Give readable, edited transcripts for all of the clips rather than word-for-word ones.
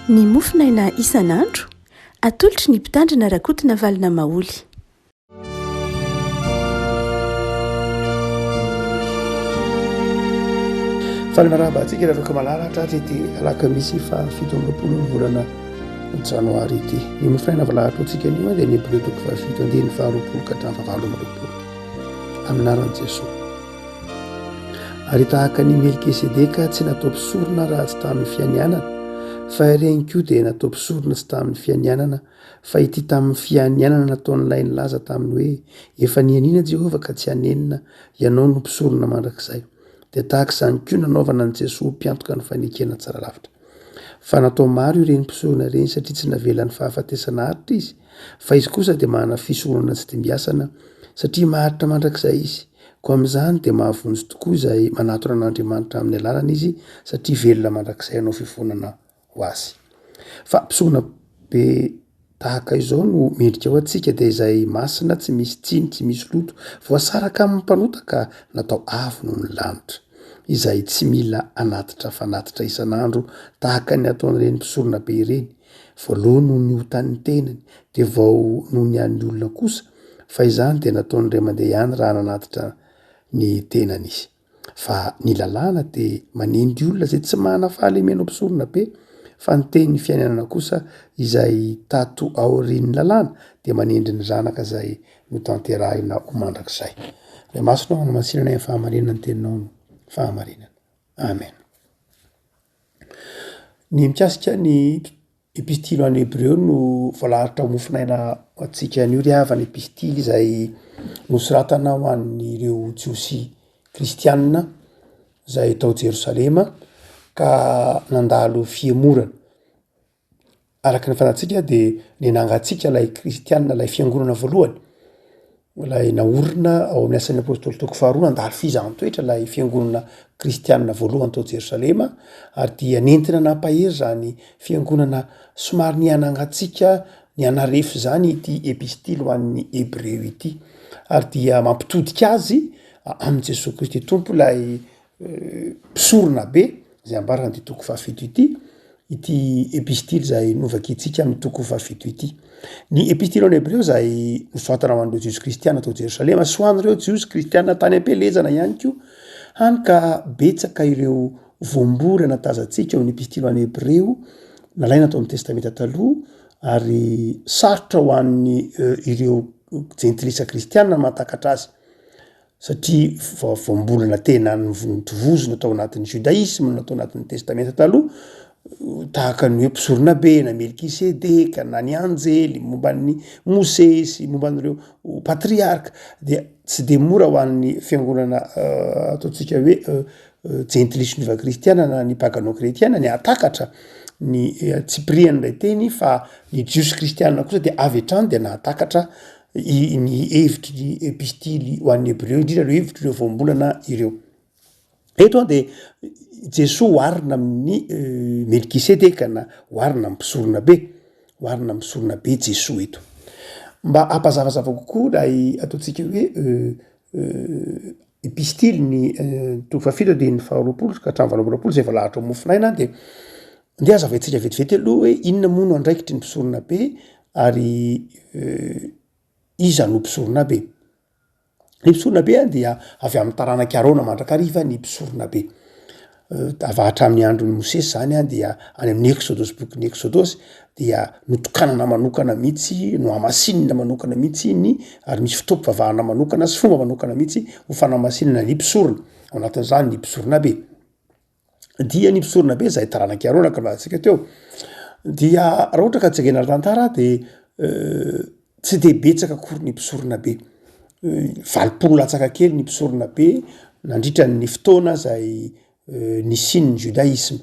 Ny mofonaina isan'andro, atolotry ny Mpitandrina Rakotonavalona Maholy. Faly miarahaba antsika ry havako malala hatratra ity alakamisy faha 27 ny volana janoary ity. Ny mofonaina voalahatra ho antsika anio dia ny Hebreo toko fahafito andininy faharoapolo ka hatramin'ny fahavalo amby roapolo. Amin'ny anaran'i Jesoa. Ary tahaka an' i Melkisedeka tsy natao mpisorona raha tsy tamin' ny fianianana, fa ireny koa dia natao mpisorona tsy tamin' ny fianianana, fa ity tamin' ny fianianana nataon' ilay nilaza taminy hoe, Efa nianiana Jehovah ka tsy hanenina, ianao no mpisorona mandrakizay. Dia tahaka izany koa nanaovana an'i Jesoa ho mpiantoka ny fanekena tsara lavitra. Fa natao maro ireny mpisorona ireny satria tsy navelan'ny fahafatesana haharitra izy, fa izy kosa dia manana fisoronana tsy dimbiasana satria maharitra mandrakizay izy. Koa amin'izany dia mahavonjy tokoa izay manatona an'Andriamanitra amin'ny alalany izy satria velona mandrakizay hanao fifonana ho azy. Fa mpisorona be tahaka izao no mendrika ho antsika dia izay masina tsy misy tsiny tsy misy loto, voasaraka amin'ny mpanota ka natao avo noho ny lanitra, izay tsy mila hanatitra fanatitra isan'andro tahaka ny ataon'ireny mpisorona be ireny, voalohany noho ny otan'ny tenany dia vao noho ny an'ny olona kosa, fa izany dia nataony indray mandeha ihany raha nanatitra ny tenany izy. Fa ny lalàna dia manendy olona izay tsy manana fahalemena ho mpisorona be, fa ny tenin'ny fiainanana kosa izay tato aorian'ny lalàna dia manendry ny zanaka izay notanterahina ho mandrakizay. Ray masina ô, hanamasinana ny fahamarinana ny teninao no fahamarinana. Amen. Ny mikasika ny Epistily ho an'ny Hebreo no voalahatra ho mofonaina ho antsika anio ry havana, epistily izay nosoratana ho an'ireo Jiosy kristianina izay tao Jerosalema ka nandalo fihemorana. Araka ny fantatsika dia ny nangatsiaka ilay kristianina, ilay fiangonana voalohany. Ilay naorina ao amin'ny Asan'ny Apôstôly toko faharoa, nandalo fizahan-toetra ilay fiangonana kristianina voalohany tao Jerosalema, ary dia nentina nampahery izany fiangonana somary nihanangantsika, nihanarefo izany ity epistily ho an'ny Hebreo ity. Ary dia mampitodika azy amin'i Jesoa Kristy Tompo ilay mpisorona be izay ambaran'ity toko fahafito ity, ity epistily izay novakintsika amin'ny toko fahafito ity. Ny epistily ho an'ny Hebreo izay nosoratana ho an'ireo Jiosy kristiana tao Jerosalema sy ho an'ireo Jiosy kristiana tany am-pielezana ihany koa, hany ka betsaka ireo voambolana tazantsika ao amin'ny epistily ho an'ny Hebreo nalaina tao amin'ny Testamenta Taloha ary sarotra ho an'ny ireo jentilisa kristiana ny mahatakatra azy. Satria voambolana tena notovozina tao anatin'ny judaisme na tao anatin'ny testamenta taloha, tahaka ny hoe mpisoronabe na Melkisedeka na ny anjely, momba an'i Mosesy, momba an'ireo patriarka, dia tsy de mora ho an'ny fiangonana ataontsika hoe jentilisy niova kristiana na ny pagano kretiana ny hahatakatra ny antsipirian'ilay teny fa ny jiosy kristiana kosa dia avy hatrany dia nahatakatra ny hevitry ny epistily ho an'ny Hebreo, indrindra ireo hevitr'ireo voambolana ireo. Eto an de Jesoa oharina amin'ny Melkisedeka na oharina amin'ny mpisorona be, oharina amin'ny mpisorona be Jesoa eto. Mba hampazavazava kokoa ilay ataontsika hoe epistily ny toko fahafito andininy faharoapolo ka hatramin'ny 28 izay voalahatra ho mofonaina dia ndeha hazavaintsika vetivety aloha hoe inona moa no andraikitry ny mpisorona be ary iza no mpisorona be. Ny mpisorona be dia avy amin'ny taranak'i Arona mandrakariva ny mpisorona be. Avy hatramin'ny andron'i Mosesy zany an dia any amin'ny Eksodosy, bokin'ny Eksodosy dia notokanana manokana mihitsy, nohamasinina manokana mihitsy ny ary misy fotoam-pivavahana manokana sy fomba manokana mihitsy ho fanamasinana ny mpisorona, ao anatin'izany ny mpisorona be. Dia ny mpisorona be izay taranak'i Arona ka nolazaintsika teo dia raha ohatra ka jerena ara-tantara de tsy de betsaka akory ny mpisorona be, 80 latsaka kely ny mpisorona be nandritra ny fotoana zay nisian'ny judaisme.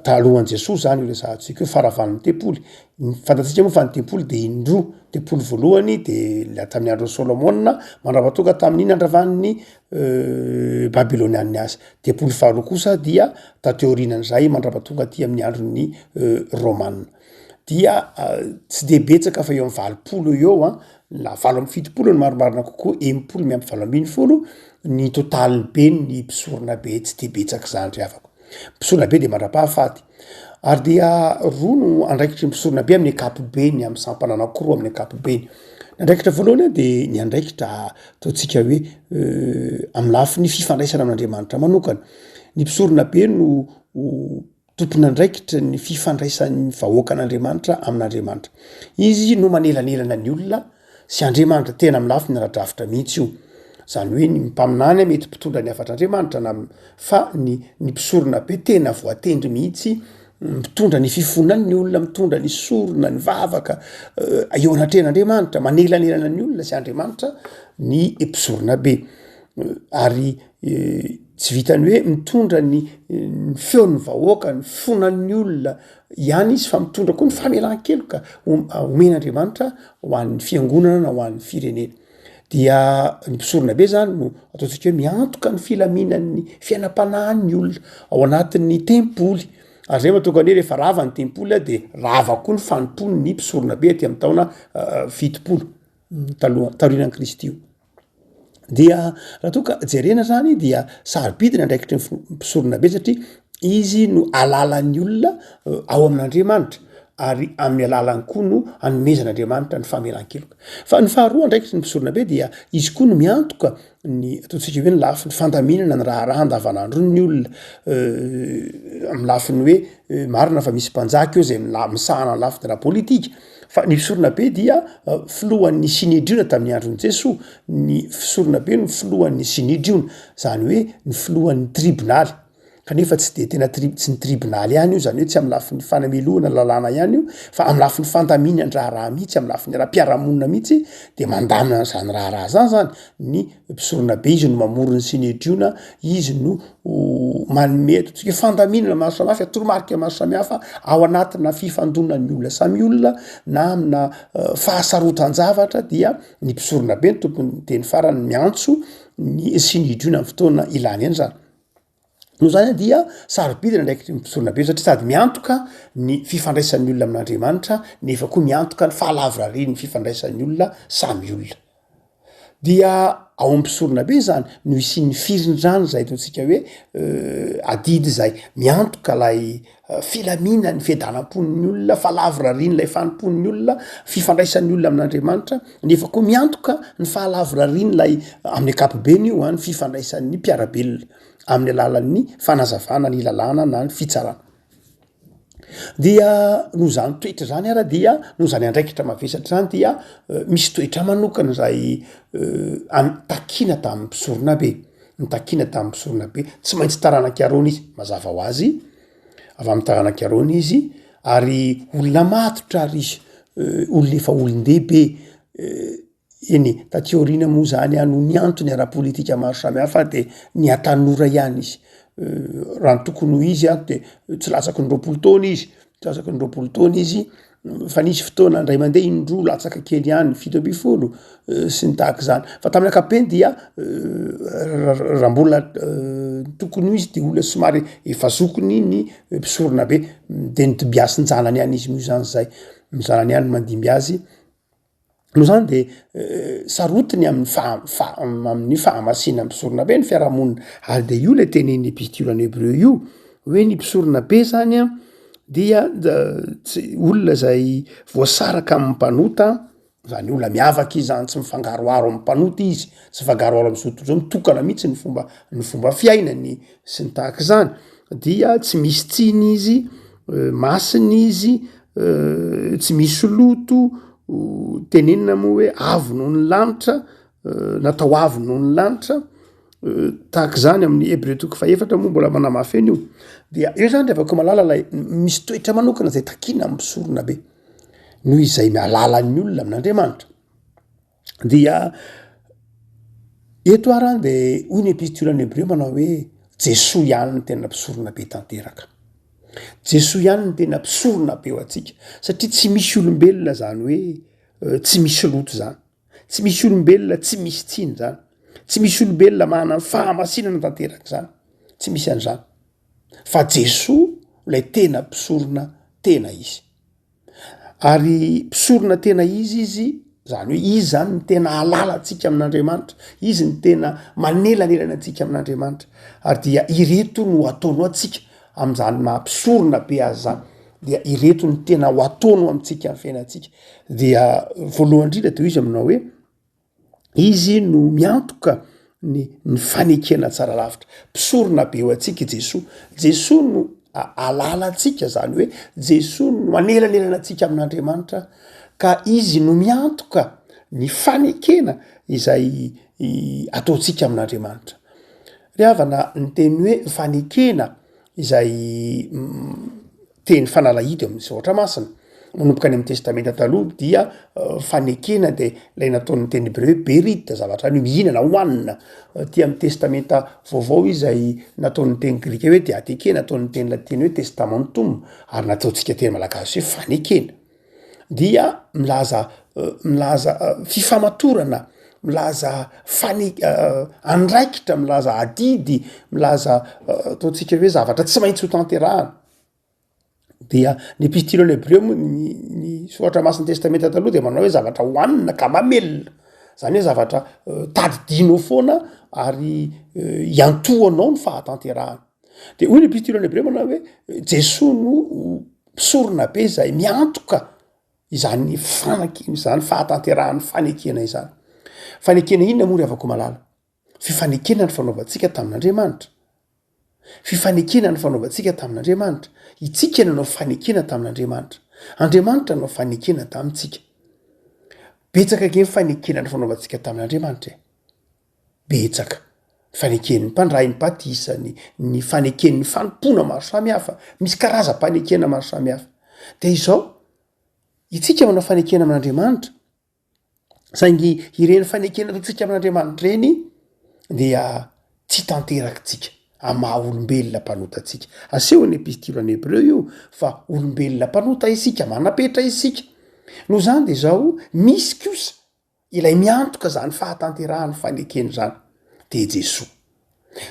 Talohan'i Jesoa zany io resahantsika io, faharavan'ny tempoly. Ny fantatsika moa fa ny tempoly de indroa, tempoly voalohany de la tamin'ny andron'i Solomona mandrapatonga tamin'ny nandravan'ny Babylonianina azy, tempoly faharoa kosa dia taty aorianan'izay mandrapatonga aty amin'ny andron'ny Romana. Dia tsy de betsaka fa eo am'valopolo eo eo an, na 78 ny marimarina kokoa, 60 miampy 18 ny totalin'ny be ny mpisorona be, tsy de betsaka zany ry havako. Mpisorona be de mandra-pahafaty. Ary dia roa no andraikitry ny mpisoronabe amin'ny ankapobeny, amin'ny sampana anankiroa amin'ny ankapobeny. Ny andraikitra voalohany a de ny andraikitra ataontsika hoe amin'ny lafiny fifandraisana amin'Andriamanitra manokana. Ny mpisoronabe no tompon'andraikitra ny fifandraisan'ny vahoakan'Andriamanitra amin'Andriamanitra. Izy no manelanelana ny olona sy Andriamanitra, tena amin'ny lafiny ara-drafitra mihitsy io. Zany hoe ny mpaminany mety mpitondra ny hafatr'Andriamanitra na fa ny ny mpisorona be tena voatendry mihitsy mitondra ny fifonan'ny olona, mitondra ny sorona, ny vavaka eo anatrehan'Andriamanitra, manelanelana ny olona sy Andriamanitra ny mpisorona be. Ary tsy vitan'ny hoe mitondra ny ny feon'ny vahoaka, ny fonan'ny olona ihany izy fa mitondra koa ny famelan-keloka omen'Andriamanitra ho an'ny fiangonana na ho an'ny firenena. Dia ny mpisorona be zany no ataontsika hoe miantoka ny filaminan'ny fiainam-panahin'ny olona ao anatin'ny tempoly. Ary zay mahatonga ny hoe rehefa rava ny tempoly a de rava koa ny fanompoan'ny mpisorona be aty amin'ny taona 70 taloha taorianan'i Kristy io. Dia raha toa ka jerena zany dia sarobidy ny andraikitry ny mpisorona be satria izy no alalan'ny olona ao amin'Andriamanitra ary amin'ny alalany koa no anomezan'Andriamanitra ny famelan-keloka. Fa ny faharoa andraikitry ny mpisorona be dia izy koa no miantoka ny ataontsika hoe ny lafiny fandaminana ny raharaha andavanandron'ny olona amin'ny lafiny hoe marina fa misy mpanjaka eo zay misahana ny lafiny ara-politika Fa ny mpisoronabe dia filohan'ny Synedriona tamin'ny andron'i Jesoa. Ny fisoronabe no filohan'ny Synedriona, zany hoe ny filohan'ny tribonaly. Kanefa tsy de tena tri- tsy ny tribonaly ihany io, zany hoe tsy amin'ny lafiny fanamelohana lalàna ihany io, fa amin'ny lafiny fandaminan-draharaha mihitsy, amin'ny lafiny ara-piarahamonina mihitsy de mandamina an'zany raharaha zany zany ny mpisoronabe, izy no mamory ny Synedriona, izy no manome ataontsika hoe fandaminana maro samihafa, toromarika maro samihafa ao anatina fifandonan'ny olona samy olona na amina fahasarotan-javatra dia ny mpisorona be no tompon'ny teny farany miantso ny Synedriona amin'ny fotoana ilany an'izany. Noho izany dia sarobidy ny andraikitry ny mpisorona be satria sady miantoka ny fifandraisan'ny olona amin'Andriamanitra nefa koa miantoka ny fahalavorarian'ny fifandraisan'ny olona samy olona. Dia ao amin'ny mpisoronabe izany no hisian'ny firindrana izay ataontsika hoe adidy izay miantoka ilay filaminan'ny fiadanam-pon'ny olona, fahalavorarian'ilay fanompoan'ny olona, fifandraisan'ny olona amin'Andriamanitra, nefa koa miantoka ny fahalavorarian'ilay, amin'ny ankapobeny io an, ny fifandraisan'ny mpiara-belona amin'ny alalan'ny fanazavana ny lalàna na ny fitsarana. Dia noho izany toetra izany ara dia noho izany andraikitra mavesatra izany dia misy toetra manokana izay an- takiana tamin'ny mpisorona be, notakiana tamin'ny mpisorona be, tsy maintsy taranak'i Arona izy, mazava ho azy, avy amin'ny taranak'i Arona izy ary olona matotra ary izy, olona efa olon-dehibe. Eny e, taty aoriana moa zany an, noho ny antony ara-politika maro samihafa de nihatanora ihany izy. Raha ny tokony ho izy an de tsy latsaky ny 20 taona izy, tsy latsaky ny 20 taona izy, fa nisy fotoana indray mandeha indroa latsaka kely ihany, 17 sy ny tahak'izany. Fa tamin'ny ankapobeny dia raha mbola tokony ho izy de olona somary efa zokiny ny mpisorona be, de notombiasin-janany ihany izy moa zany zay, ny zanany ihany no mandimby azy. Noho izany de sarotiny amin'ny faha- faha- amin'ny fahamasinan'ny mpisoronabe ny fiarahamonina, ary de io le tenenin'ny epistiolan'ny hebreo io hoe ny mpisoronabe zany an dia tsy olona zay voasaraka amin'ny mpanota, zany olona miavaka izy zany tsy mifangaroharo amin'ny mpanota izy, tsy mifangaroharo am'zao tontolo zao, mitokana mihitsy ny fomba ny fomba fiainany sy ny tahak'izany, dia tsy misy tsiny izy, masina izy, tsy misy loto, tenenina moa hoe avo noho ny lanitra, natao avo noho ny lanitra, tahak'izany amin'ny hebreo toko fahefatra moa mbola manamafy an'io, dia eo zany ry havako malala lay misy toetra manokana zay takina amin'ny mpisorona be noho izay alalan'ny olona amin'Andriamanitra. Dia eto ary an de hoy ny epistiolan'ny hebreo manao hoe Jesoa ihany no tena mpisorona be tanteraka. Jesoa ihany no tena mpisorona be ho antsika satria tsy misy olombelona zany hoe tsy misy loto zany, tsy misy olombelona tsy misy tsiny zany, tsy misy olombelona manana ny fahamasinana tanteraka zany, tsy misy an'izany fa Jesoa lay tena mpisorona tena izy. Ary mpisorona tena izy izy, zany hoe izy zany no tena ahalala antsika amin'Andriamanitra, izy no tena manelanelana antsika amin'Andriamanitra, ary dia ireto no ataonao antsika am'zany maha mpisorona be azy zany. dia ireto no tena ho ataony ho amintsika amin'ny fiainantsika. Dia voalohany indrindra de hoy izy aminao hoe izy no miantoka ny ny fanekena tsara lavitra. Mpisorona be ho antsika i Jesoa. Jesoa no alalantsika, zany hoe Jesoa no manelanelana antsika amin'Andriamanitra ka izy no miantoka ny fanekena izay ataontsika amin'Andriamanitra. Ry havana, ny teny hoe fanekena izay teny fanalahidy ao amin'ny soratra masina, manomboka any amin'ny testamenta taloha dia fanekena de ilay nataon'ny teny hebreo hoe berit, zavatra any mihinana, hohanina, aty amin'ny testamenta vaovao izay nataon'ny teny grika hoe diateke, nataon'ny teny latina hoe testamentum ary nataontsika teny malagasy hoe fanekena. Dia milaza milaza fifamatorana, milaza fane- andraikitra, milaza adidy, milaza ataontsika hoe zavatra tsy maintsy ho tanterahana. Dia ny epistily an'ny hebreo moa ny ny soratra masin'ny testamenta taloha de manao hoe zavatra hohanina ka mamelona, zany hoe zavatra tadidianao foana ary iantohanao ny fahatanterahana. De hoy ny epistily an'ny hebreo manao hoe Jesoa no mpisorona be izay miantoka izany fanak- izany fahatanterahan'ny fanekena izany. Fanekena inona moa ry havako malala? Fifanekena ny fanaovantsika tamin'Andriamanitra. Fifanekena ny fanaovantsika tamin'Andriamanitra. Itsika nanao fanekena tamin'Andriamanitra. Andriamanitra nanao fanekena tamintsika. Betsaka ange ny fanekena ny fanaovantsika tamin'Andriamanitra e. Betsaka. Ny faneken'ny mpandray ny batisa, ny ny faneken'ny fanompoana maro samihafa. Misy karazam-panekena maro samihafa. De izao, itsika manao fanekena amin'Andriamanitra, saingy ireny fanekena ataontsika amin'Andriamanitra ireny dia tsy tanterakitsika amy maha olombelona mpanota antsika. Asehon'ny epistily ho an'ny Hebreo io fa olombelona mpanota isika, manam-petra isika. Noho izany de izao, misy kosa Ilay miantoka izany fahatanterahan'ny fanekena izany dia Jesoa.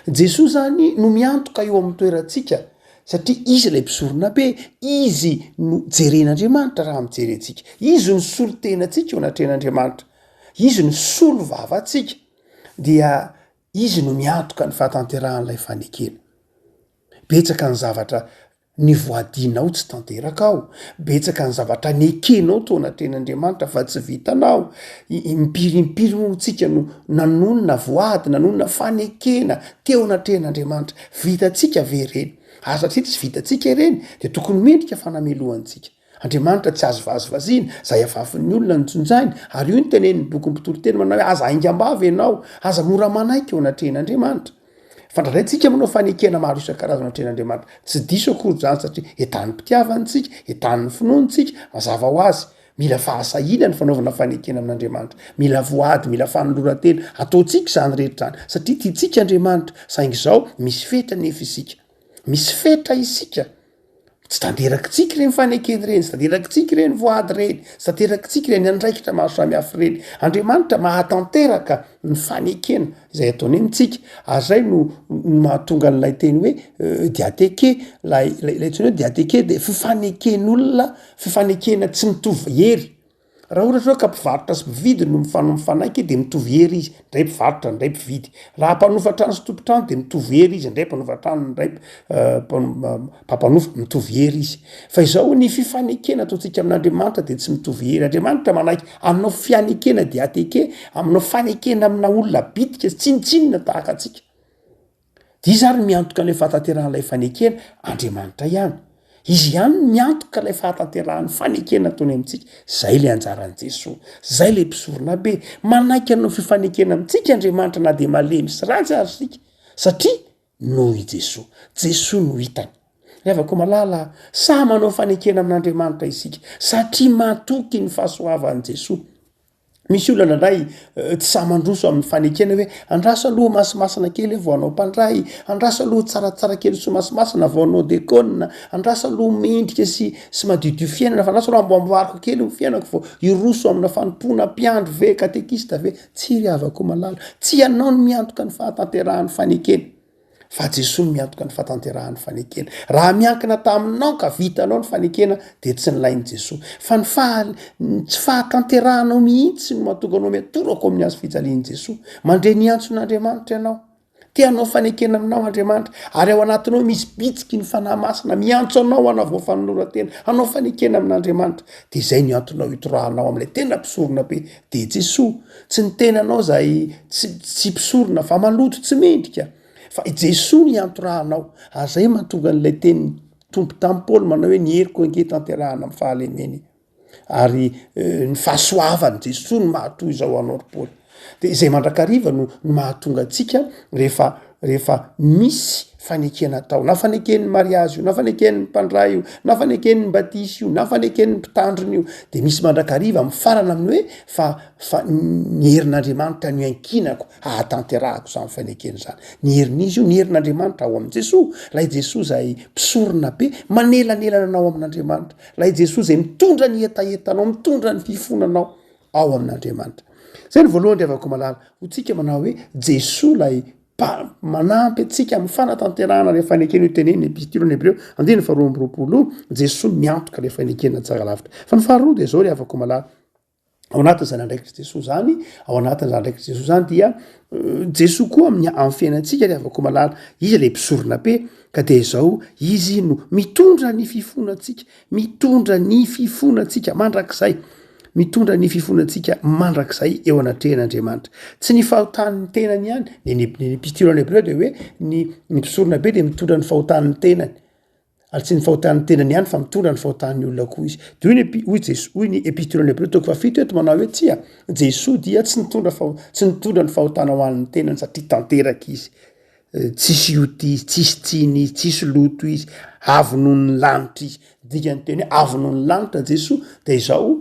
Jesoa izany no miantoka eo amin'ny toerantsika satria Izy ilay mpisoronabe, Izy no jeren'Andriamanitra raha mijery antsika, Izy no solontenantsika eo anatrehan'Andriamanitra, Izy no solovavantsika, dia Izy no miantoka ny fahatanterahan'ilay fanekena. Betsaka ny zavatra Nivoadianao tsy tanteraka aho, betsaka ny zavatra nekenao teo anatrehan'Andriamanitra fa tsy vitanao, impiry impiry moa tsika no nanonona voady, nanonona fanekena teo anatrehan'Andriamanitra, vitantsika ve ireny? Ary satria tsy vitantsika ireny de tokony mendrika fanamelohantsika. Andriamanitra tsy azo vazivaziana, izay afafin'ny olona no tsinjainy, ary io no tenenin'ny bokin'ny mpitoriteny manao hoe aza haingam-bava ianao, aza mora manaiky eo anatrehan'Andriamanitra. Fa indraindray tsika manao fanekena maro isan-karazany eo anatrehan'Andriamanitra. Tsy diso akory izany satria entanim-pitiavana isika, entanin'ny finoana isika, mazava ho azy. Mila fahasahiana ny fanaovana fanekena amin'Andriamanitra. Mila voady, mila fanoloran-tena. Ataontsika izany rehetra izany satria tiantsika Andriamanitra. Saingy izao, misy fetra anefa isika. Misy fetra isika. Tsy tanterakitsika ireny fanekena ireny, tsy tanterakitsika ireny voady ireny, tsy tanterakitsika ireny andraikitra maro samihafa ireny. Andriamanitra mahatanteraka ny fanekena izay ataony amintsika, ary zay no no mahatonga an'ilay teny hoe diateke, lay lay antsoina hoe diateke de fifaneken'olona, fifanekena tsy mitovy hery. Raha ohatra zao ka mpivarotra sy mpividy no mifanao mifanaiky de mitovy hery izy, ndray mpivarotra ndray mpividy. Raha mpanofa trano sy tompon-trano de mitovy hery izy, ndray mpanofa trano ndray mpampanofa, mitovy hery izy. Fa izao ny fifanekena ataontsika amin'Andriamanitra de tsy mitovy hery. Andriamanitra manaiky aminao fianekena diateke, aminao fanekena amina olona bitika sy tsinontsinona tahaka antsika. De iza ary no miantoka an'ilay fahatanterahan'ilay fanekena? Andriamanitra ihany. Izy ihany no miantoka ilay fahatanterahan'ny fanekena ataony amintsika. Zay ilay anjaran'i Jesoa. Zay ilay mpisoronabe. Manaiky hanao fifanekena amintsika Andriamanitra na dia malemy sy ratsy aza isika, satria noho i Jesoa. Jesoa no hitany. Ry havako malala a, sahy manao fanekena amin'Andriamanitra isika, satria matoky ny fahasoavan'i Jesoa. Misy olona indraindray tsy sahy mandroso amin'ny fanekena hoe andraso aloha masimasina kely aho vao hanao mpandray, andraso aloha tsaratsara kely sy masimasina vao hanao dekona, andraso aloha mendrika sy sy madiodio fiainana fa andraso aloha amboamboariko kely ny fiainako vao hiroso amina fanompoana mpiandry ve, katekista ve. Tsia ry havako malala, tsy ianao no miantoka ny fahatanterahan'ny fanekena. Fa Jesoa no miantoka ny fahatanterahan'ny fanekena. Raha miankina taminao ka vitanao ny fanekena dia tsy nilain'i Jesoa. Fa ny faha, ny tsy fahatanterahanao mihitsy no mahatonga anao miatorako amin'ny hazo fijalian'i Jesoa. Mandre ny antson'Andriamanitra ianao. Te hanao fanekena aminao Andriamanitra, ary ao anatinao misy bitsiky ny Fanahy Masina miantso anao hanavao fanoloran-tena, hanao fanekena amin'Andriamanitra. De izay no antonao hitorahanao amin'ilay tena mpisorona be, de Jesoa. Tsy ny tenanao izay tsy tsy mpisorona fa maloto tsy mendrika, fa i Jesoa no iantorahanao. Ary izay mahatonga an'ilay tenin'ny Tompo tamin'i Paoly manao hoe ny heriko ange tanterahana amin'ny fahalemena e. Ary ny fahasoavan'i Jesoa no mahatoy izao anao ry Paoly. De izay mandrakariva no no mahatonga antsika rehefa rehefa misy fanekena atao, na faneken'ny mariazy io, na faneken'ny mpandray io, na faneken'ny batisa io, na faneken'ny mpitandrina io, de misy mandrakariva mifarana amin'ny hoe fa fa ny herin'Andriamanitra no iankinako hahatanterahako izany fanekena izany. Ny herin'izy io, ny herin'Andriamanitra ao amin'i Jesoa, ilay Jesoa izay mpisorona be manelanelana anao amin'Andriamanitra. Ilay Jesoa izay mitondra ny hetahetanao, mitondra ny fifonanao ao amin'Andriamanitra. Izay ny voalohany ry havako malala, ho tsika manao hoe Jesoa ilay manampy antsika amin'ny fanatanterahana ilay fanekena io teneniny epistily ny Hebreo andininy faharoa amby roapolo io, Jesoa miantoka ilay fanekena tsara lavitra. Fa ny faharoa dia izao ry havako malala, ao anatin'izany andraikitr'i Jesoa zany, ao anatin'izany andraikitr'i Jesoa zany dia Jesoa koa amin'ny amin'ny fiainantsika ry havako malala, izy ilay mpisorona be ka dia izao izy no mitondra ny fifonantsika, mitondra ny fifonantsika mandrakizay, mitondra ny fifonantsika mandrakizay eo anatrehan'Andriamanitra. Tsy ny fahotan'ny tenany ihany, ny ny ny epistily any Hebreo dia hoe ny ny mpisorona be dia mitondra ny fahotan'ny tenany. Ary tsy ny fahotan'ny tenany ihany fa mitondra ny fahotan'ny olona koa izy. De hoy ny epi- hoy Jeso- hoy ny epistily any Hebreo toko fahafito eto manao hoe tsia, Jesoa dia tsy nitondra faho- tsy nitondra ny fahotana ho an'ny tenany satria tanteraka izy. Tsisy ota izy, tsisy tsiny izy, tsisy loto izy, avo noho ny lanitra izy. Dikan'ny teny hoe avo noho ny lanitra Jesoa de izao,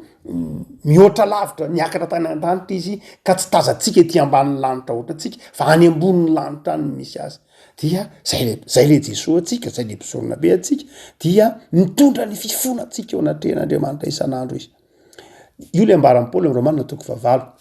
mihoatra lavitra, niakatra tany an-danitra izy ka tsy tazantsika ety ambanin'ny lanitra ohatrantsika fa any ambonin'ny lanitra any no misy azy. Dia zay le zay le Jesoa antsika, zay le mpisorona be antsika, dia mitondra ny fifona antsika eo anatrehan'Andriamanitra isan'andro izy. Io le ambaran'i Paoly amin'ny Romana toko fahavalo,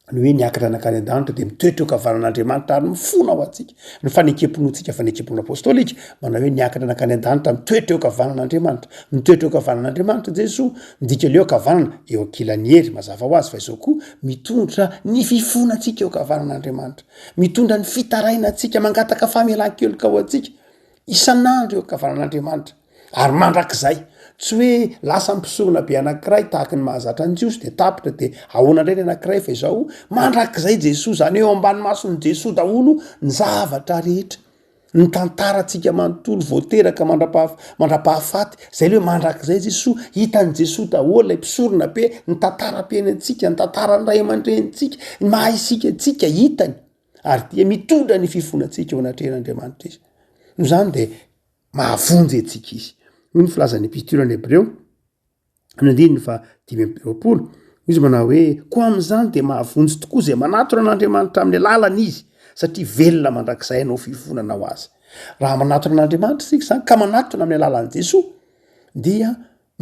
ny hoe niakatra nankany an-danitra de mitoetra eo ankavanan'Andriamanitra ary mifona ho antsika. Ny fanekem-pinoantsika, fanekem-pinoana apôstôlika, manao hoe niakatra nankany an-danitra mitoetra eo ankavanan'Andriamanitra. Mitoetra eo ankavanan'Andriamanitra Jesoa, midika le eo ankavanana, eo ankilan'ny hery, mazava ho azy fa izao koa mitondra ny fifona antsika eo ankavanan'Andriamanitra. Mitondra ny fitarainantsika, mangataka famelan-keloka ho antsika isan'andro eo ankavanan'Andriamanitra ary mandrakizay. Tsy hoe lasa mpisorona be anankiray tahaky ny mahazatra ny Jiosy de tapitra de ahoana indray ny anankiray fa izao mandrakizay Jesoa, zany hoe eo ambany mason'i Jesoa daholo ny zavatra rehetra. Ny tantarantsika manontolo vao teraka mandrapaha- mandrapahafaty, zay le hoe mandrakizay Jesoa, hitan'i Jesoa daholo ilay mpisorona be, ny tantaram-piainantsika, ny tantaran'ny ray aman-drenintsika, ny maha isika antsika hitany, ary dia mitondra ny fifonantsika eo anatrehan'Andriamanitra izy. Noho izany de mahavonjy antsika izy. Hoy ny filazan'ny epistily any Hebreo. Amin'ny andininy faha 25, hoy izy manao hoe, Koa amin'izany dia mahavonjy tokoa izay manatona an'Andriamanitra amin'ny alalany izy, satria velona mandrakizay hanao fifonana ho azy. Raha manatona an'Andriamanitra isika izany, ka manatona amin'ny alalan'i Jesoa, dia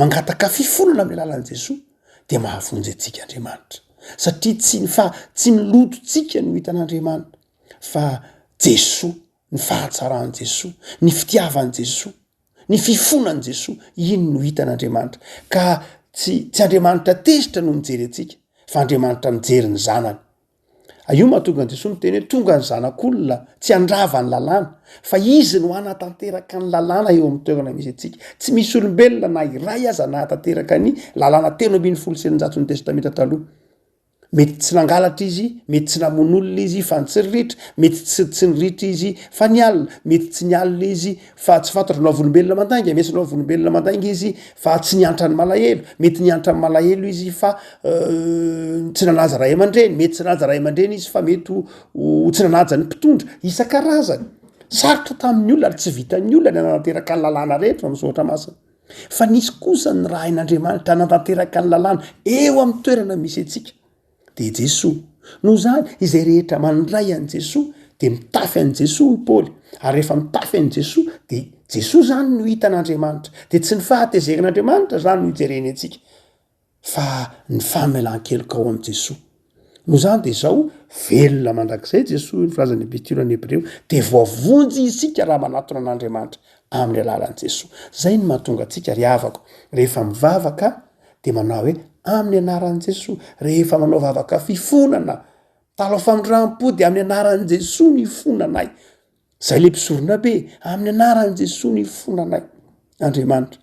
mangataka fifonana amin'ny alalan'i Jesoa, dia mahavonjy antsika Andriamanitra. Satria tsy ny fa tsy ny lotontsika no hitan'Andriamanitra, fa Jesoa, ny fahatsaran'i Jesoa, ny fitiavan'i Jesoa. Ny fifonan'i Jesoa, iny no hitan'Andriamanitra. Ka tsy tsy Andriamanitra tezitra no mijery antsika, fa Andriamanitra mijery ny zanany. Io mahatonga an'i Jesoa miteny hoe tonga ny zanak'olona tsy handrava ny lalàna, fa izy no hanatanteraka ny lalàna eo amin'ny toerana misy antsika. Tsy misy olombelona na iray aza nahatanteraka ny lalàna 613 ny Testamenta Taloha. Mety tsy nangalatra izy, mety tsy namono olona izy fa nitsiriritra, mety tsy tsy niritra izy fa nialona, mety tsy nialona izy fa tsy fantatro na volombelona mandainga, mety na volombelona mandainga izy fa tsy niantra ny malahelo, mety niantra ny malahelo izy fa tsy nanaja ray aman-dreny, mety tsy nanaja ray aman-dreny izy fa mety ho tsy nanaja ny mpitondra, isan-karazany. Sarotra tamin'ny olona ary tsy vitan'ny olona ny nanatanteraka ny lalàna rehetra ao amin'ny soratra masina. Fa nisy kosa ny rahin'Andriamanitra hanatanteraka ny lalàna eo amin'ny toerana misy antsika, dia Jesoa. Noho izany, izay rehetra mandray an'i Jesoa dia mitafy an'i Jesoa, hoy Paoly. Ary rehefa mitafy an'i Jesoa, dia Jesoa izany no hitan'Andriamanitra. Dia tsy ny fahatezeran'Andriamanitra izany no ijereny antsika, Fa ny famelan-keloka ao amin'i Jesoa. Noho izany dia izao, velona mandrakizay Jesoa, hoy ny filazan'ny Epistily an'ny Hebreo, dia voavonjy isika raha manatona an'Andriamanitra amin'ny alalan'i Jesoa. Izay no mahatonga antsika ry havako, rehefa mivavaka dia manao hoe amin'ny anaran'i Jesoa, rehefa manao vavaka fifonana. Mitalaho famindram-po dia amin'ny anaran'i Jesoa no ifonanay. Zay le mpisorona be, amin'ny anaran'i Jesoa no ifonanay. Andriamanitra.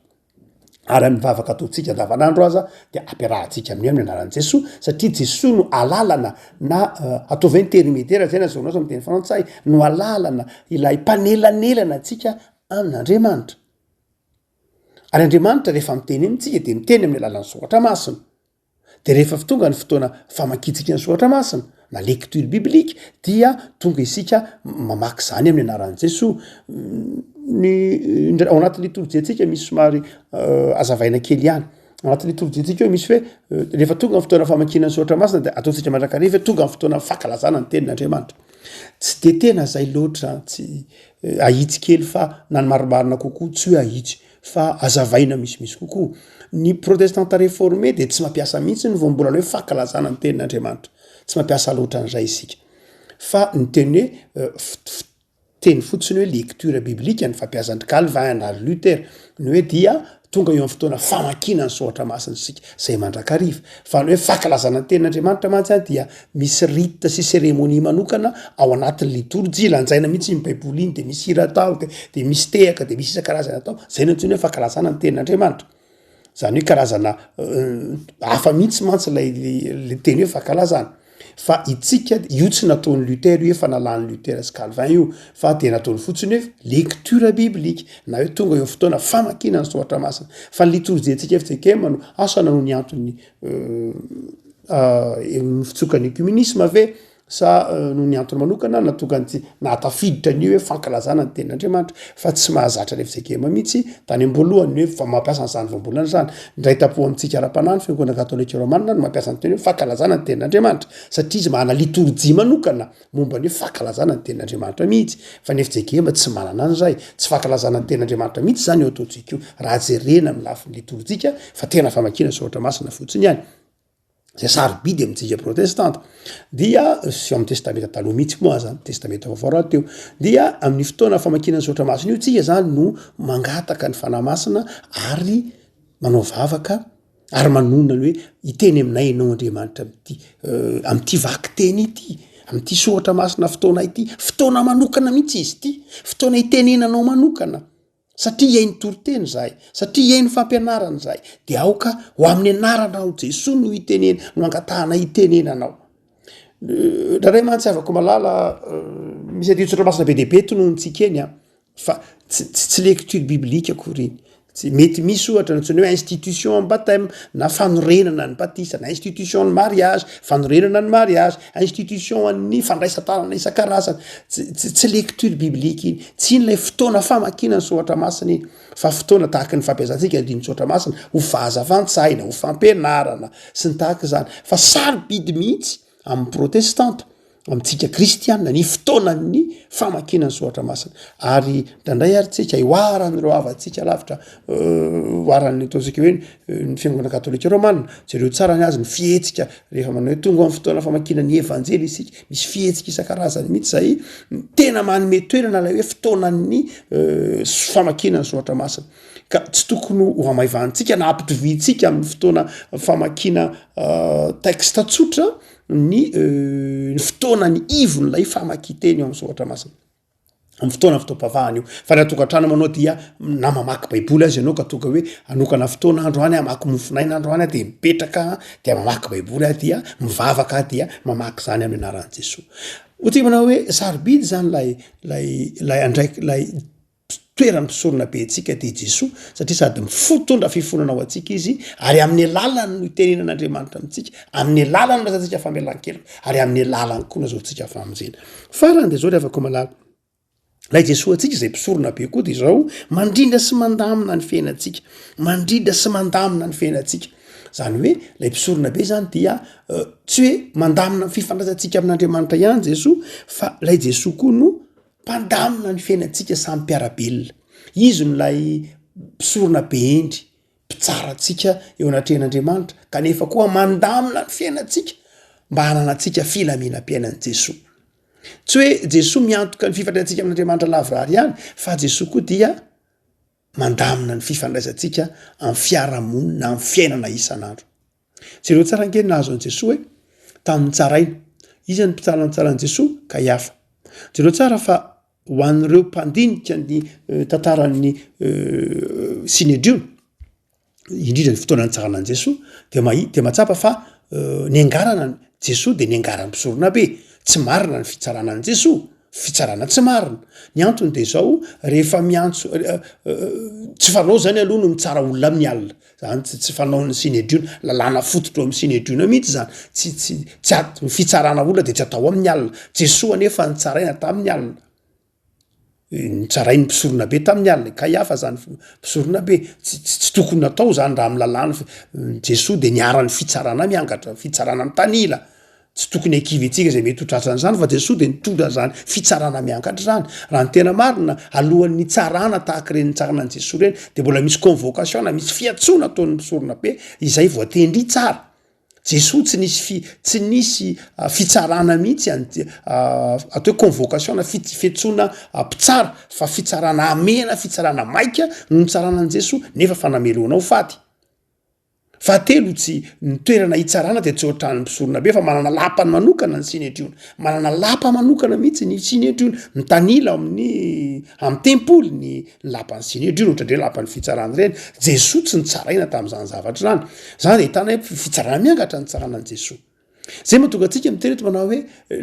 Ary amin'ny vavaka ataontsika andavanandro aza dia ampiarahantsika amin'io amin'ny anaran'i Jesoa, satria Jesoa no alalana na ataovy hoe intermediaire zay nazahoana azy amin'ny teny frantsay, no alalana ilay mpanelanelana antsika amin'Andriamanitra. Ary Andriamanitra rehefa miteny amintsika dia miteny amin'ny alalan'ny soratra masina. De rehefa tonga ny fotoana famakiantsika ny soratra masina na lecture biblique dia tonga isika mamaky izany amin'ny anaran'i Jesoa. Ny indray ao anatin'ny litorjiantsika misy somary hazavaina kely ihany, ao anatin'ny litorjiantsika ao misy hoe rehefa tonga ny fotoana famakiana ny soratra masina de ataontsika mandrakariva hoe tonga ny fotoana fankalazana ny tenin'Andriamanitra. Tsy de tena zay loatra, tsy ahitsy kely fa na ny marimarina kokoa tsy hoe ahitsy fa azavaina misimisy kokoa. Ny protestanta reforme dia tsy mampiasa mihitsy ny voambolana hoe fankalazana ny tenin'Andriamanitra. Tsy mampiasa loatra an'izay isika. Fa ny teny hoe teny fotsiny hoe lecture biblique ny fampiasan-dry Calvin na ry Luther, ny hoe dia tonga eo amin'ny fotoana famakiana ny soratra masina isika, izay mandrakariva. Fa ny hoe fankalazana ny tenin'Andriamanitra mantsy an dia misy rite sy cérémonie manokana ao anatin'ny litorjia, lanjaina mihitsy iny baiboly iny de misy hira atao de de misy tehaka de misy isan-karazany atao, zay no antsoina hoe fankalazana ny tenin'Andriamanitra. Zany hoe karazana hafa mihitsy mantsy lay le teny hoe fankalazana. Fa itsika, io tsy nataon'i Luther io, efa nalan'i Luther sy Calvin io, fa de nataony fotsiny hoe lecture biblique na hoe tonga eo fotoana famakiana ny soratra masina. Fa ny litorjiantsika fjkm no asa na noho ny antony Ny fitsokan'ny œcuménisme ve sa noho ny antony manokana nahatonga an'ity nahatafiditra an'io hoe fankalazana ny tenin'Andriamanitra fa tsy mahazatra ny fjkm mihitsy tany am-boalohany ny hoe fa mampiasa an'izany voambolana izany. Indray tampo amintsika ara-panahy ny fiangonana katolika romana no mampiasa ny teny hoe fankalazana ny tenin'Andriamanitra satria izy manana litorjia manokana momba ny hoe fankalazana ny tenin'Andriamanitra mihitsy fa ny fjkm tsy manana an'izay. Tsy fankalazana ny tenin'Andriamanitra mihitsy izany io ataontsika io raha jerena amin'ny lafiny litorjika fa tena famakiana soratra masina fotsiny ihany. Izay sarobidy amintsika protestanta dia sy ao amin'ny testamenta taloha mihitsy moa aza, testamenta vaovao rahateo, dia amin'ny fotoana famakiana ny soratra masina io tsika zany no mangataka ny Fanahy Masina ary manao vavaka ary manonona ny hoe hiteny aminay ianao Andriamanitra amin'ity amin'ity vakiteny ity, amin'ity soratra masina fotoana ity, fotoana manokana mihitsy izy ity, fotoana itenenanao manokana. Satria hihaino toriteny izahay, satria hihaino fampianarana izahay, dia aoka ho amin'ny anaranao Jesoa no hitenena, no angatahana hitenenanao. Indraindray mantsy havako malala, misy andinin-tsoratra masina be dia be tononontsika eny an, fa tsy tsy tsy lecture biblique akory iny. Tsy mety misy ohatra ny antsoina hoe institution en baptême na fanorenana ny batisa na institution ny mariage, fanorenana ny mariage, institution an'ny fandraisan-tanana isan-karazany. Tsy tsy tsy lecture biblique iny. Tsy iny ilay fotoana famakiana ny soratra masina iny fa fotoana tahaky ny fampiasantsika ny andinin-tsoratra masina ho fahazavan-tsaina, ho fampianarana sy ny tahaka izany. Fa sarobidy mihitsy amin'ny protestanta, amintsika kristiana ny fotoanan'ny famakiana ny soratra masina. Ary indraindray ary tsika ihoaran'ireo havantsika lavitra, oharan'ny ataontsika hoe ny fiangonana katolika romana, jereo tsara ny azy ny fihetsika rehefa manao hoe tonga amin'ny fotoana famakiana ny evanjely isika, misy fihetsika isan-karazany mihitsy zay tena manome toerana ilay hoe fotoanan'ny famakiana ny soratra masina. Ka tsy tokony ho hamaivanintsika na hampitoviantsika amin'ny fotoana famakiana texte tsotra ny ny fotoana ny ivon'ilay famakian-teny eo amin'ny soratra masina. Amin'ny fotoana fotoam-pavahana io. Fa raha tokantrano manao dia na mamaky baiboly aza ianao ka tonga hoe hanokana fotoana androany aho hamaky mofonaina androany aho de mipetraka aho dia mamaky baiboly aho dia mivavaka aho dia mamaky izany amin'ny anaran'i Jesoa. Ohatra hoe manao hoe sarobidy zany lay lay lay andraik- lay toeran'ny mpisorona be antsika dia Jesoa satria sady mifotondra fifonana ho antsika izy ary amin'ny alalany no itenenan'Andriamanitra amintsika, amin'ny alalany no azahoantsika famelan-keloka ary amin'ny alalany koa no azahoantsika famonjena. Farany dia izao ry havako malala, ilay Jesoa antsika izay mpisorona be koa dia izao mandrindra sy mandamina ny fiainantsika, mandrindra sy mandamina ny fiainantsika. Zany hoe ilay mpisorona be zany dia tsy hoe mandamina ny fifandraisantsika amin'Andriamanitra ihany Jesoa fa ilay Jesoa koa no Mpandamina ny fiainantsika samy mpiara-belona. Izy no ilay mpisorona be hendry, mpitsara antsika eo anatrehan'Andriamanitra, kanefa koa mandamina ny fiainantsika mba hananantsika filaminam-piainan'i Jesoa. Tsy hoe Jesoa miantoka ny fifandraisantsika amin'Andriamanitra lavorary ihany, fa Jesoa koa dia mandamina ny fifandraisantsika amin'ny fiarahamonina, amin'ny fiainana isan'andro. Jereo tsara ange ny nahazo an'i Jesoa e, tamin'ny tsaraina. Iza no mpitsara nitsara an'i Jesoa? Kaiafa. Jereo tsara fa ho an'ireo mpandinika ny tantaran'ny Synedriona, indrindra ny fotoana nitsarana an'i Jesoa, dia mahita, dia mahatsapa fa niangarana Jesoa dia niangaran'ny mpisoronabe. Tsy marina ny fitsarana an'i Jesoa, fitsarana tsy marina. Ny antony dia izao, rehefa miantso tsy fanao zany aloha no mitsara olona amin'ny alina. Zany tsy tsy fanaon'ny Synedriona, lalàna fototra ao amin'ny Synedriona mihitsy zany. Tsy tsy tsy at- ny fitsarana olona dia tsy atao amin'ny alina. Jesoa anefa nitsaraina tamin'ny alina. Nitsarain'ny mpisoronabe tamin'ny alina, i Kaiafa zany mpisoronabe. Tsy tsy tsy tokony natao zany raha amin'ny lalàna fa Jesoa de niharan'ny fitsarana miangatra, fitsarana mitanila. Tsy tokony hakivy antsika izay mety ho tratran'izany fa Jesoa dia nitondra an'izany fitsarana miangatra izany. Raha ny tena marina, alohan'ny hitsarana tahaka ireny nitsarana an'i Jesoa ireny dia mbola misy convocation na misy fiantsoana ataon'ny mpisoronabe izay voatendry hitsara. Jesoa tsy nisy fi- tsy nisy fitsarana mihitsy an'i atao hoe convocation na fit- fiantsoana mpitsara fa fitsarana hamehana, fitsarana maika no nitsarana an'i Jesoa nefa fanamelohana ho faty. Fahatelo, tsy, ny toerana hitsarana dia tsy ao an-tranon'ny mpisoronabe fa manana lapany manokana ny Synedriona. Manana lapa manokana mihitsy ny Synedriona. Mitanila ao amin'ny, amin'ny tempoly ny lapan'ny Synedriona, ohatran'ireny lapan'ny fitsarana ireny. Jesoa tsy nitsaraina tamin'izany zavatra izany. Izany dia ahitana hoe fitsarana miangatra ny nitsarana an'i Jesoa. Zay mahatonga antsika miteny eto manao hoe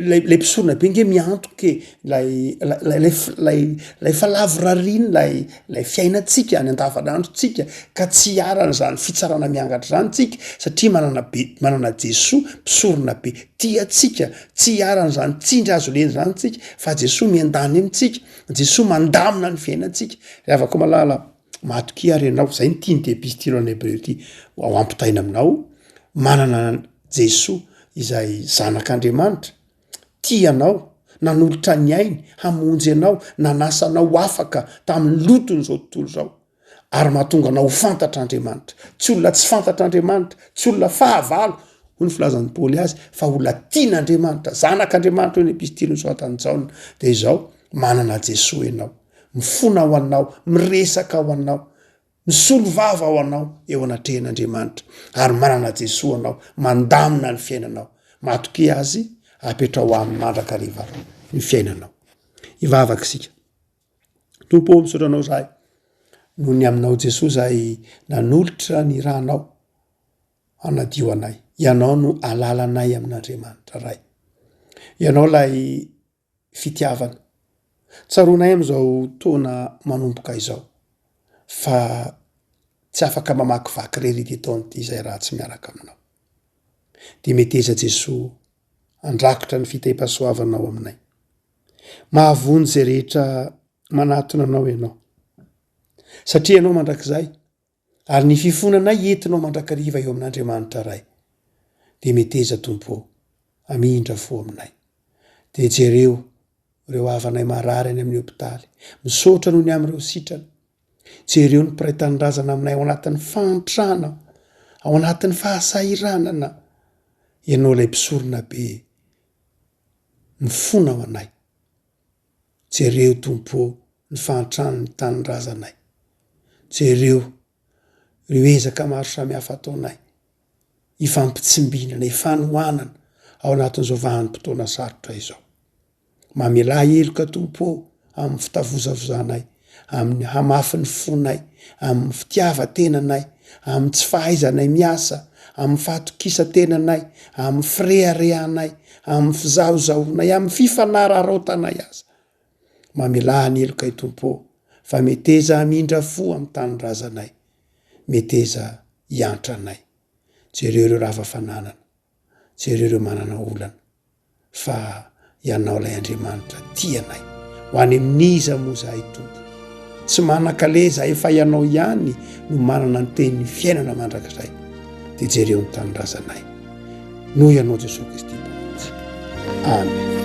lay lay mpisorona be nge miantoka e, lay lay lay lay lay fahalavorariana lay lay fiainantsika any andavanandrontsika ka tsy iharan'izany fitsarana miangatra izany tsika satria manana be manana Jesoa mpisorona be tia antsika, tsy iharan'izany tsindry hazo lena izany tsika fa Jesoa miandany amintsika, Jesoa mandamina ny fiainantsika. Ry havako malala, matokia ary ianao, zay no tian'ity epistily ho an'ny Hebreo ity ho ampitaina aminao, manana Jesoa izay Zanak'Andriamanitra, tia anao, nanolotra ny ainy hamonjy anao, nanasa anao ho afaka tamin'ny loton'izao tontolo izao, ary mahatonga anao ho fantatr'Andriamanitra. Tsy olona tsy fantatr'Andriamanitra, tsy olona fahavalo, hoy ny filazan'i Paoly azy, fa olona tian'Andriamanitra, zanak'Andriamanitra, hoy ny epistily nosoratan'i Jaona. Dia izao, manana Jesoa ianao, mifona ho anao, miresaka ho anao, Misolo vava ho anao eo anatrehan'Andriamanitra ary manana Jesoa anao mandamina ny fiainanao. Matokia Azy, apetraho Aminy mandrakariva ny fiainanao. Hivavaka isika. Tompo ô, misaotra Anao izahay noho ny Aminao Jesoa izay nanolotra ny ranao hanadio anay. Ianao no alalanay amin'Andriamanitra Ray. Ianao ilay fitiavana. Tsaroanay amin'izao taona manomboka izao fa tsy afaka mamakivaky irery ity taona ity izay raha tsy miaraka aminao. Dia meteza Jesoa handrakotra ny fitahiam-pahasoavanao aminay. Mahavonjy izay rehetra manatona anao ianao. Satria ianao mandrakizay Ary ny fifonanay entinao mandrakariva eo amin'Andriamanitra Ray. Dia meteza Tompo ô, hamindra fo aminay. Dia jereo ireo havanay marary any amin'ny hopitaly. Misaotra noho ny amin'ireo sitrana. Jereo ny mpiray tanindrazana aminay ao anatin'ny fahantrana, ao anatin'ny fahasahiranana. Ianao ilay mpisorona be mifona ho anay. Jereo Tompo ô ny fahantran'ny tanindrazanay. Jereo ireo ezaka maro samihafa ataonay hifampitsimbinana, hifanohanana ao anatin'izao vanim-potoana sarotra izao. Mamelà heloka Tompo ô amin'ny fitavozavozanay, amin'ny hamafin'ny fonay, amin'ny fitiavan-tenanay, amin'ny tsy fahaizanay miasa, amin'ny fahatokisan-tenanay, amin'ny fireharehanay, amin'ny fizahozahoanay, amin'ny fifanararaotanay aza. Mamelà ny helokay Tompo ô, fa meteza hamindra fo amin'ny tanindrazanay, meteza hiantra anay. Jereo ireo rava fananana, jereo ireo manana olana. Fa Ianao ilay Andriamanitra tia anay. Ho any amin'iza moa izahay Tompo? Tsy manan-kaleha izahay fa Ianao ihany no manana ny tenin'ny fiainana mandrakizay. Dia jereo ny tanindrazanay. Noho Ianao Jesoa Kristy Mpamonjy. Amen.